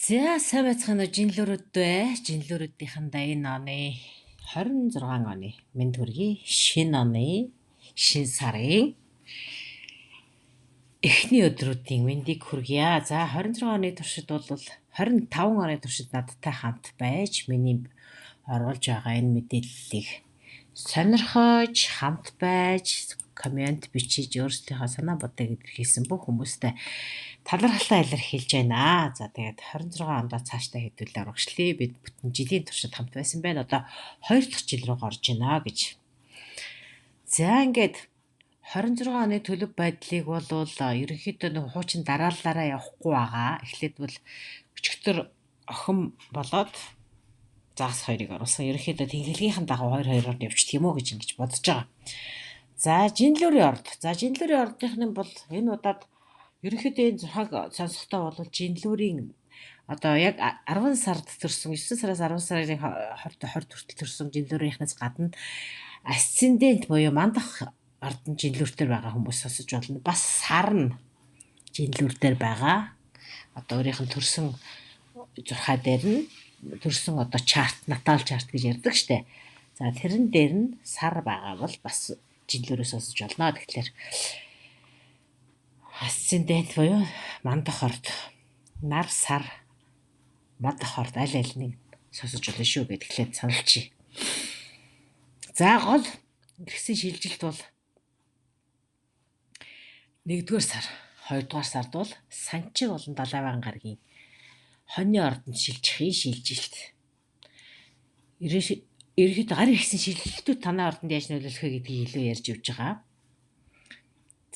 За сайн байцгаана уу жинлүүрүүдээ. Жинлүүрүүдийнхэндээ энэ оны 26 оны мэнд хүргэе. Шинэ оны, шинэ сарын эхний өдрүүдийн мэндийг хүргье. За 26 оны туршид бол 25 оны туршид надтай хамт байж миний оруулж байгаа энэ мэдээллийг сонирхож, хамт байж, коммент бичиж өөрсдийнхөө санаа бодлыг илэрхийлсэн бүх хүмүүстээ талархлаа илэрхийлж байна. За тэгээд 26 ондоо цаашдаа хэдүүлээ урагшлая. Бид бүтэн жилийн туршид хамт байсан байна. Одоо 2 дахь жил рүү орж байна гэж. За ингээд 26 оны төлөв байдлыг бол ерөнхийдөө нэг хуучин дарааллаараа явахгүй байгаа. Эхлээд бол өчигдөр охин болоод загас хоёрыг оруулсан. Ерөнхийдөө тэнхлэгийнхэн дагуу 2 2-оор явчихдаг юм уу гэж ингэж бодож байгаа. За жинлүүрийн орд. За жинлүүрийн ордынхны бол энэ удаад ерөнхийдөө энэ зурхааг сонсохдоо бол жинлүүрийн одоо яг 10 сард төрсөн, 9 сараас 10 сарын 20 20 хүртэл төрсөн жинлүүрийнхнээс гадна асцендент буюу мандах ордон жинлүүр дээр байгаа хүмүүс сонсож болно. Бас сар нь жинлүүр дээр байгаа. Одоо өөрийнх нь төрсөн зурхаа дээр нь төрсөн одоо chart, natal chart гэж ярьдаг штэ. За тэрэн дээр нь сар байгаа бол бас жинлүүрээ сонсож болно. Тэгэхээр асцендент буюу мандах орд, нар сар, мандах орд аль аль нэг сонсож болно шүү гэд тэгэхээр саналчи. За гол ирсэн шилжилт бол 1-р сар, 2-р сард бол Санчиг болон Далайван гарагийн хоньны ордонд шилжихийн шилжилт. Ерөнхийдөө гар ирсэн шилжилтүүд танай ордонд яаж нөлөөлөх вэ гэдгийг илүү ярьж явж байгаа.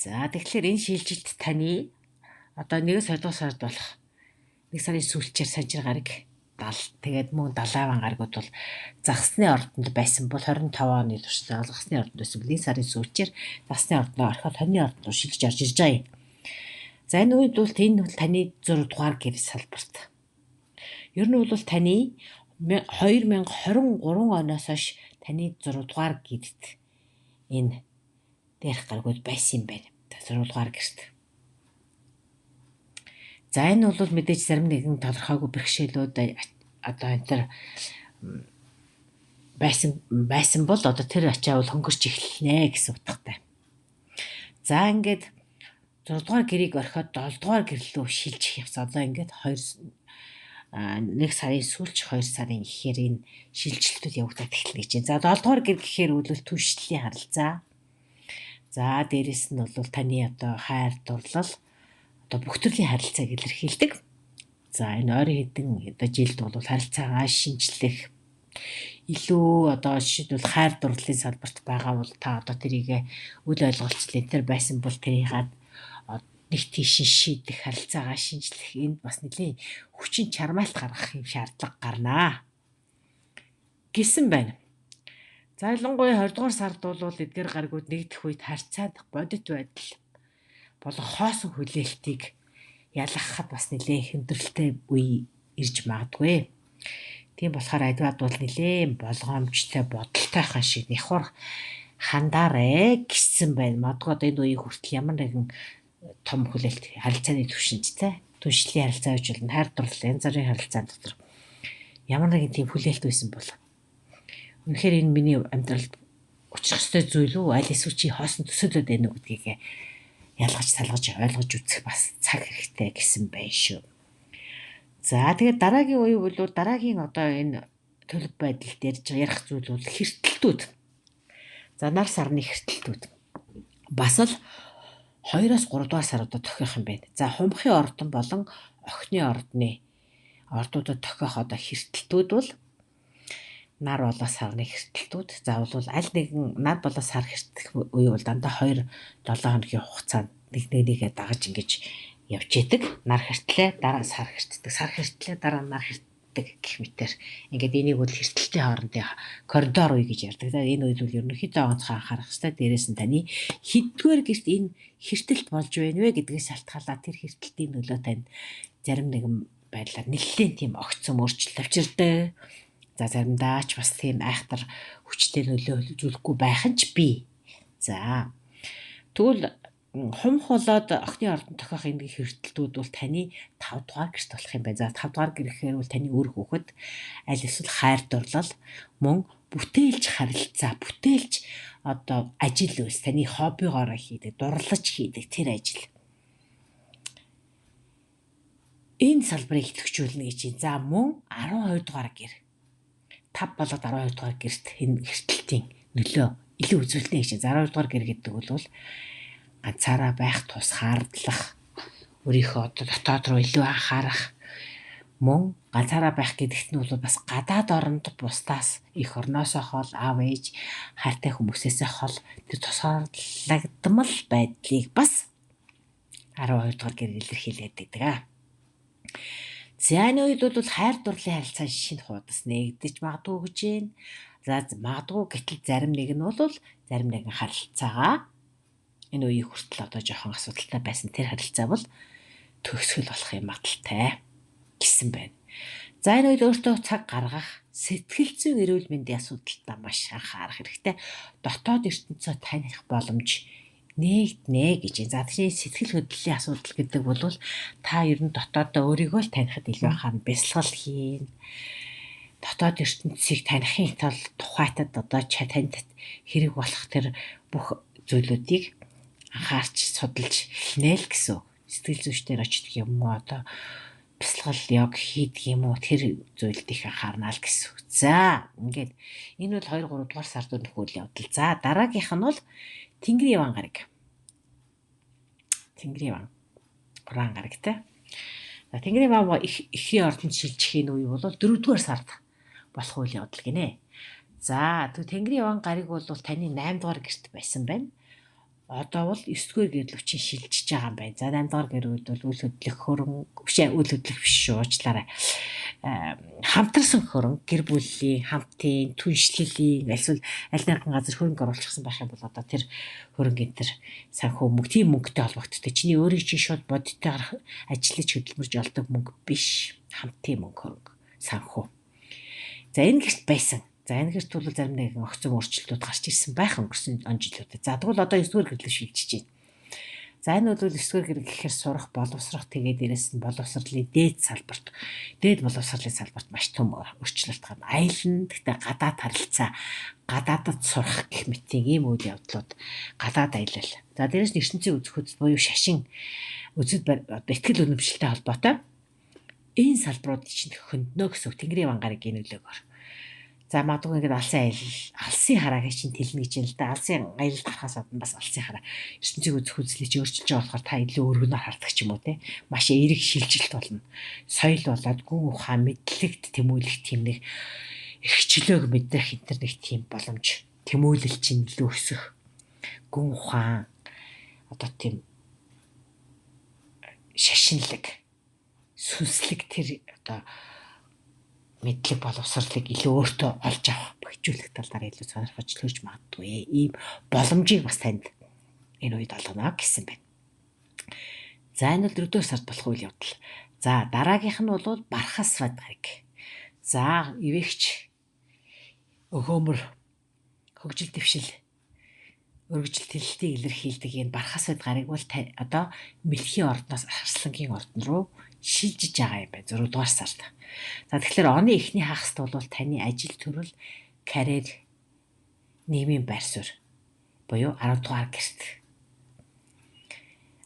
За тэгэхээр энэ шилжилт таны одоо 1-ээс 2 дугаар сард болох 1 сарын сүүлчээр Санчир гараг тэгээд мөн Далайван гарагуд бол загасны ордонд байсан бол 25 оны турш загасны ордонд байсан бол 1 сарын сүүлчээр загасны ордноо орхиод хоньны ордонд руу шилжиж орж ирж байгаа юм. За энэ үед бол энэ бол таны 6 дугаар гэр салбарт. Ер нь бол таны 2023 оноос хойш таны 6 дугаар гэрт энэ дээрх гаргууд байсан юм байна. 6 дугаар гэрт. За энэ бол мэдээж зарим нэгэн тодорхойгүй бэрхшээлүүд одоо энэ төр байсан бол одоо тэр ачаа бол хөнгөрч эхэлнэ гэсэн утгатай. За ингээд 6 дугаар гэрийг орхиод 7 дугаар гэр рүү шилжих явц. Одоо ингээд 1 сарын сүүлч 2 сарын ихээр энэ шилжилтүүд явагдаад эхэлнэ гэж байна. За 7 дугаар гэр гэхээр бол түншлэлийн харилцаа. За дээрэс нь бол таны одоо хайр дурлал, одоо бүх төрлийн харилцааг илэрхийлдэг. За энэ ойрын хэдэн одоо жилд бол харилцаагаа шинжлэх, илүү одоо жишээлбэл хайр дурлалын салбарт байгаа бол та одоо тэрийг үл ойлголцол энэ төр байсан бол тэрийг нэг тийш шийдэх, харилцаагаа шинжлэх энд бас нэлийн хүчин чармайлт гаргах юм шаардлага гарнаа гэсэн байна. За ялангуяа 20 дугаар сард бол эдгээр гаригууд нэгдэх үед харьцаанд бодит байдал болон хоосон хүлээлтийг ялгахад бас нэлээд хүндрэлтэй үе ирж магадгүй. Тийм болохоор адивад бол нэлээд болгоомжтой, бодолтойхон шиг нихур хандаарэ гэсэн байна. Магадгүй одоо энэ үеийн хүртэл ямар нэгэн том хүлээлт харилцааны түвшинд те түншлэлийн харилцаа гэж болно, хайр дурлал, янз бүрийн харилцаан дотор ямар нэгэн тийм хүлээлт байсан бол үнэхээр энэ миний амьдралд учрах ёстой зүйл үү, аль эсвэл чи хоосон төсөөлөд байна уу гэдгийг ялгаж салгаж ойлгож үзэх бас цаг хэрэгтэй гэсэн байна шүү. За тэгээд дараагийн үе бол дараагийн одоо энэ төлөв байдалд ярьж ярих зүйл бол хэртэлтүүд. За нар сарны хэртэлтүүд. Бас л 2-оос 3 дугаар саруудад тохиох юм байна. За хумхын ордон болон охины ордны ордуудад тохиох одоо хэртэлтүүд бол нар болоо сарны хэртэлтүүд. За бол аль нэгэн нар болоо сар хэртэх үе бол дандаа 2 7 хоногийн хугацаанд нэг нэгнийгээ дагаж ингэж явж идэг. Нар хэртлээ дараа сар хэртдэг. Сар хэртлээ дараа нар хэртдэг гэх мэтэр. Ингээд энийг бол хэртэлтийн хоорондын коридор үе гэж ярьдаг. За энэ үед бол ерөнхийдөө онцгой анхаарах хэрэгтэй. Дээрээс нь таны хэддүгээр гэрт энэ хэртэлт болж байна вэ гэдгээс шалтгаалаад тэр хэртэлтийн нөлөө танд зарим нэгэн байдлаар нэлээд тийм огцом өөрчлөлт авчирдаг. За заримдаа ч бас тийм айхтар хүчтэй нөлөө үзүүлэхгүй байх нь ч бий. За тэгвэл Хумх болоод охины ордон тохиох энэ хэртэлтүүд бол таны 5 дугаар гэрт болох юм байна. За 5 дугаар гэр гэхээр бол таны үр хүүхэд, аль эсвэл хайр дурлал, мөн бүтээлч харилцаа, бүтээлч одоо ажил үйлс, таны хоббигоороо хийдэг, дурлаж хийдэг тэр ажил. Энэ салбарыг идэвхжүүлнэ гэж байна. За мөн 12 дугаар гэр. 5 болоод 12 дугаар гэрт энэ хэртэлтийн нөлөө илүү үзүүлнэ гэж байна. За 12 дугаар гэр гэдэг бол ганцаараа байх, тусгаарлах, өөрийнхөө одоо дотоод руу илүү анхаарах, мөн ганцаараа байх гэдэгт нь бол бас гадаад оронд бусдаас эх орноосоо хол, аав ээж, хайртай хүмүүсээсээ хол тэр тусгаарлагдмал байдлыг бас 12 дугаар гэр илэрхийлээд байдаг. За энэ үед бол хайр дурлалын харилцаа шинэ хуудас нээгдэж магадгүй гэж байна. За магадгүй гэтэл зарим нэг нь бол зарим нэгэн харилцаагаа энэ үеийг хүртэл одоо жоохон асуудалтай байсан тэр харилцаа бол төгсгөл болох юм магадлалтай гэсэн байна. За энэ үед өөртөө цаг гаргах, сэтгэл зүйн эрүүл мэндийн асуудалтай маш анхаарах хэрэгтэй. Дотоод ертөнцөө таних боломж нээгднэ гэж. За тэгэхээр сэтгэл хөдлөлийн асуудал гэдэг бол та ер нь дотоодоо өөрийгөө л танихад илүү анхаарна, бясалгал хийн. Дотоод ертөнцийг танихын тулд тухайтад одоо танд хэрэг болох тэр бүх зүйлүүдийг анхаарч судалж эхэлнэ л гэсэн. Сэтгэл зүйчдэр очдөг юм уу, одоо бясалгал йог хийдэг юм уу, тэр зүйлд их анхаарна л гэсэн. За ингээд энэ бол 2 3 дугаар сард өрнөх үйл явдал. За дараагийнх нь бол Тэнгэрийн Иван гараг. Тэнгэрийн Иван. Уран гараг те. За Тэнгэрийн Иван эхийн ордонд шилжихийн үе бол 4 дугаар сард болох үйл явдал гинэ. За Тэнгэрийн Иван гараг бол таны 8 дугаар гэрт байсан байна. Одоо бол 9 дугаар гэр рүү чинь шилжиж байгаа юм байна. За 8 дугаар гэр бол үйл хөдлөх хөрөнгө биш ээ, үйл хөдлөх биш шүү, уучлаарай. Хамтарсан хөрөнгө, гэр бүлийн, хамтын, түншлэлийн, альсвал аль нэгэн газар хөрөнгө оруулчихсан байх юм бол одоо тэр хөрөнгө энэ тэр санхүү мөнгө, тийм мөнгөтэй холбогддог. Чиний өөрийн чинь шууд бодитойгоор ажиллаж хөдөлмөрж олдог мөнгө биш. Хамтын мөнгө, хөрөнгө, санхүү. За энэ гэрт байсан. За энэ гэрт бол зарим нэгэн огцом өөрчлөлтүүд гарч ирсэн байх өнгөрсөн он жилүүдэд. За тэгвэл одоо 9 дугаар гэрлөө шилжиж байна. За энэ бол 9 дугаар гэр гэхээр сурах, боловсрох, тэгээд дээрэс нь боловсролын дээд салбарт, дээд боловсролын салбарт маш том өөрчлөлт гарна. Аялна, гэхдээ гадаад харилцаа, гадаадад сурах гэх мэтийн ийм үйл явдлууд, гадаад аялал. За дээрэс нь ертөнцийн үзэх үзэл буюу шашин үзэл одоо итгэл үнэмшилтэй холбоотой энэ салбарууд чинь хөндлөө гэсэн Тэнгэрийн Иван гарагийн нөлөөгөөр. За магадгүй ингээд алсын аялал, алсын хараагийн чинь тэлнэ гэж юм л да. Алсын аялалд гарахаас гадна бас алсын хараа ертөнцийг үзэх үзлийг чи өөрчилж байгаа болохоор та илүү өргөнөөр хардаг ч юм уу те. Маш эерэг шилжилт болно. Соёл болоод гүн ухаан мэдлэгт тэмүүлэх тийм нэг эрхчлөөг мэдрэх энэ төр нэг тийм боломж тэмүүлэл чинь илүү өсөх. Гүн ухаан одоо тийм шашинлаг, сүнслэг тэр одоо мэдлэг боловсролыг илүү өөртөө олж авах, бэхжүүлэх тал дээр илүү сонирхож төрж магадгүй. Ийм боломжийг бас танд энэ үед олгоно гэсэн байна. За энэ бол 4-р сард болох үйл явдал. За дараагийнх нь бол Бархасвад гараг. За ивэгч өгөөмөр хөгжил дэвшил өргөжил тэлэлтийг илэрхийлдэг энэ Бархасвад гараг бол одоо Мэлхийн ордноос Арслангийн ордон руу шилжиж байгаа юм байна 6 дугаар сард. За тэгэхээр оны эхний хагаст бол таны ажил төрөл, карьер, нийгмийн байр суурь буюу 10 дугаар гэрт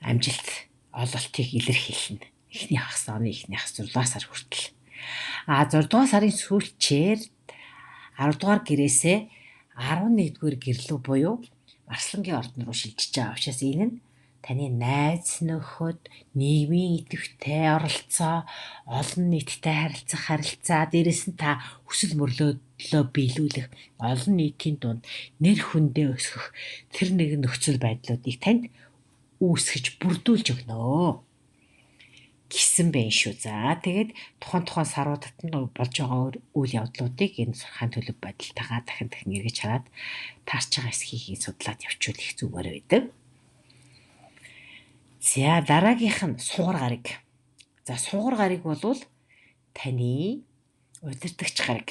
амжилт ололтыг илэрхийлнэ. Эхний хагас, оны эхний хагас 6 дугаар сар хүртэл. А 6 дугаар сарын сүүлчээр 10 дугаар гэрээсээ 11 дугаар гэрлүү буюу Арслангийн ордон руу шилжиж байгаа учраас энэ нь таны найз нөхөд, нийгмийн идэвхтэй оролцоо, олон нийттэй харилцах харилцаа, дээрэс нь та хүсэл мөрөөдлөө биелүүлэх, олон нийтийн дунд нэр хүндээ өсгөх тэр нэгэн нөхцөл байдлуудыг танд үүсгэж бүрдүүлж өгнө гэсэн байх шүү. За тэгээд тухайн саруудад нь болж байгаа үйл явдлуудыг энэ сурхаан төлөв байдалтайгаа дахин дахин эргэж хараад таарч байгаа эсхийг судлаад явуучвал их зүгээр байдаг. За дараагийнх нь сугар гараг. За сугар гараг бол таны удирдагч гараг.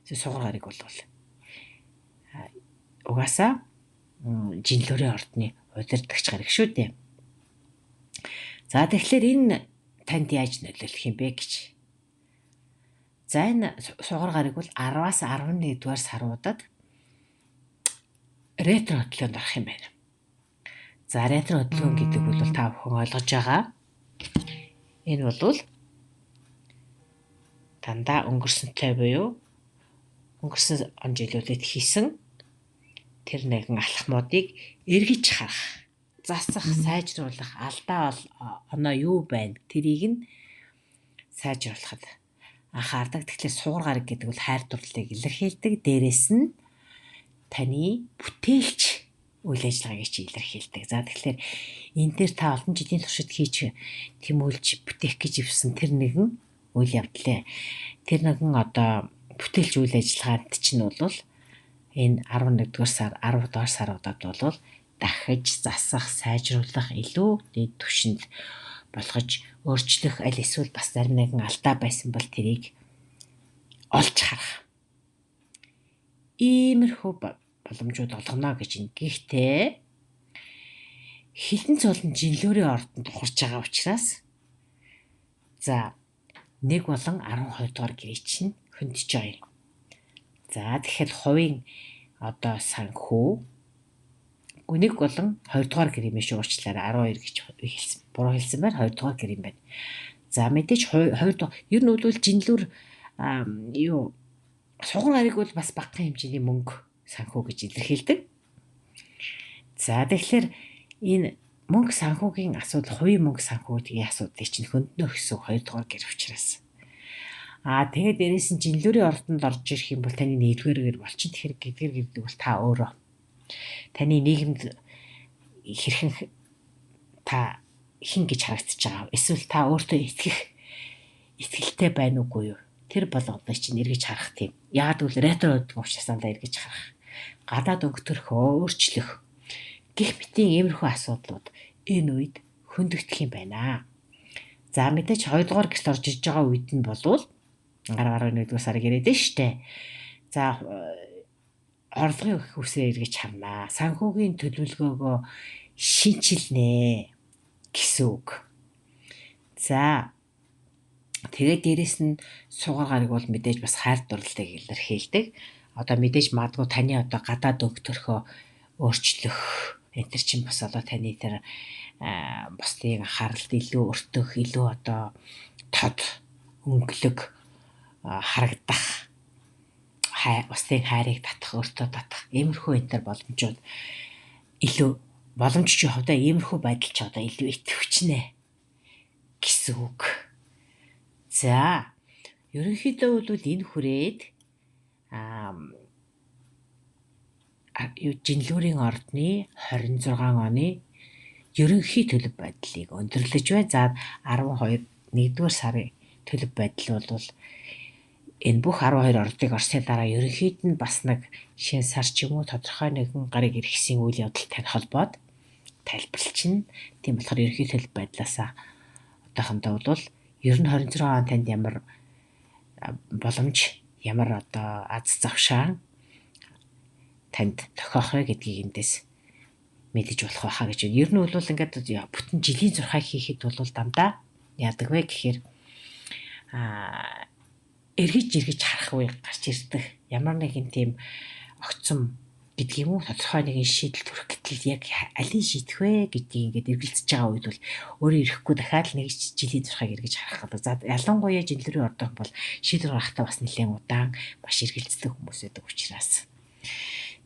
Сугар гараг бол угаасаа жинлөөрийн ордны Удирдагч гараг шүү дээ. За тэгэхээр энэ танд яаж нөлөөлөх юм бэ гэж. За энэ сугар гараг бол 10-аас 11 дугаар саруудад ретро хөдөлгөөнд орох юм байна. За ретро хөдөлгөөн гэдэг бол та бүхэн ойлгож байгаа. Энэ бол дандаа өнгөрсөнтэй буюу өнгөрсөн он жилүүдэд хийсэн тэр нэгэн алхмуудыг эргэж харах, засах, сайжруулах, алдаа оноо юу байна тэрийг нь сайжруулахад анхаардаг. Тэгэхээр сугар гараг гэдэг бол хайр дурлалыг илэрхийлдэг. Дээрээс нь таны бүтээлч үйл ажиллагааг чи илэрхийлдэг. За тэгэхээр энэ дээр та олон жилийн туршид хийж тэмүүлж бүтээх гэж явсан тэр нэгэн үйл явдлаа. Тэр нэгэн одоо бүтээлч үйл ажиллагаанд чинь бол энэ 11-р сар, 10 дугаар саруудад бол дахиж засах, сайжруулах илүү дээд түвшинд болгож өөрчлөх, аль эсвэл бас зарим нэгэн алдаа байсан бол тэрийг олж харах. Иймэрхүү боломжууд олгоно гэж байна. Гэхдээ хилэн цолон жинлүүрийн ордонд ухарч байгаа учраас за 1 болон 12 дугаар гэрээ чинь хөндөж байгаа юм. За тэгэхээр хувийн одоо санхүү 1 болон 2 дугаар гэр юм шүү, уучлаарай, 12 гэж хэлсэн. Буруу хэлсэн байна. 2 дугаар гэр юм байна. За мэдээж 2 дугаар ер нь бол жинлүүр юу сугар гариг бол бас багахан хэмжээний мөнгө санхүү гэж илэрхийлдэг. За тэгэхээр энэ мөнгө санхүүгийн асуудал, хувийн мөнгө санхүүгийн асуудлыг чинь хөндлөнө гэсэн 2 дугаар гэр учраас. Аа тэгээд дээрээс нь жинлүүрийн ордонд орж ирэх юм бол таны 1-р гэр болчин. Тэгэхээр гэдгэр гэдэг бол та өөрөө таны нийгэмд хэрхэн та хэн гэж харагдаж байгаа вэ? Эсвэл та өөртөө итгэх итгэлтэй байна уугүй юу? Тэр болгоныг чинь эргэж харах тийм. Яагаад гэвэл ретро гэдэг учраас дандаа эргэж харах. Гадаад өнгөтөрхөө өөрчлөх гэх мэтийн иймэрхүү асуудлууд энэ үед хөндөгдөх юм байна. За мэдээж 2 дугаар гэрт орж иж байгаа үед нь болвол 11-р сарыг яриад нь штэ. За орлогын үсрээ эргэж харнаа. Санхүүгийн төлөвлөгөөгөө шинчилнэ гэсэн үг. За тэгээд дээрэс нь сугар гараг бол мэдээж бас хайр дурлалыг илэрхийлдэг. Одоо мэдээж магадгүй таны одоо гадаад өнгөтөрхөө өөрчлөх энэ төр чинь бас одоо таны тэр бусдын анхааралд илүү өртөх, илүү одоо тод өнгөлөг харагдах, бусдын хайрыг татах, өөртөө татах иймэрхүү энэ төр боломжууд илүү боломж чи одоо иймэрхүү байдал чи одоо илүү идэвхжинэ гэсэн үг. За ерөнхийдөө бол энэ хүрээд жинлүүрийн ордны 26 оны ерөнхий төлөв байдлыг өндөрлөж байна. За 12 1-р сарын төлөв байдал бол энэ бүх 12 ордыг орсны дараа ерөнхийд нь бас нэг шинэ сар ч юм уу тодорхой нэгэн гарыг иргэсэн үйл явдалтай холбоод тайлбарлчихна. Тийм болохоор ерөнхий төлөв байдлаасаа одоохондоо бол ер нь 26 он танд ямар боломж, ямар одоо аз завшаан танд тохиох вэ гэдгийг эндээс мэдэж болох байхаа гэж байна. Ер нь бол ингээд бүтэн жилийн зурхай хийхэд бол дандаа яадаг вэ гэхээр эргэж харах үе гарч ирдэг. Ямар нэгэн тийм огцом гэдэг юм уу, тодорхой нэгэн шийдэл төрөх гэтэл яг алийг шийдэх вэ гэдгийг ингээд эргэлзэж байгаа үед бол өөрөө ирэхгүй дахиад л нэг жилийн зурхайг эргэж харах гэдэг. За ялангуяа жинлэрийн ордон бол шийдвэр гаргахтаа бас нэлээд удаан маш эргэлздэг хүмүүс байдаг учраас.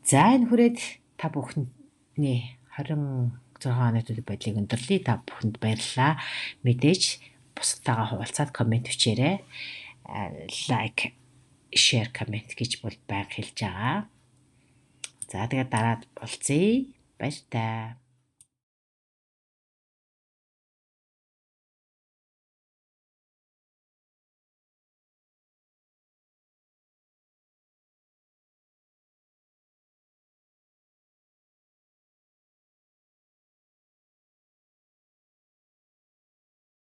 За энэ хүрээд та бүхний 26 оны төлөв байдлыг өндөрлөе. Та бүхэнд баярлалаа. Мэдээж бусдтайгаа хуваалцаад коммент бичээрэй. Лайк, share, comment гэж бол байнга хэлж байгаа. За тэгээд дараа уулзъя. Баяртай.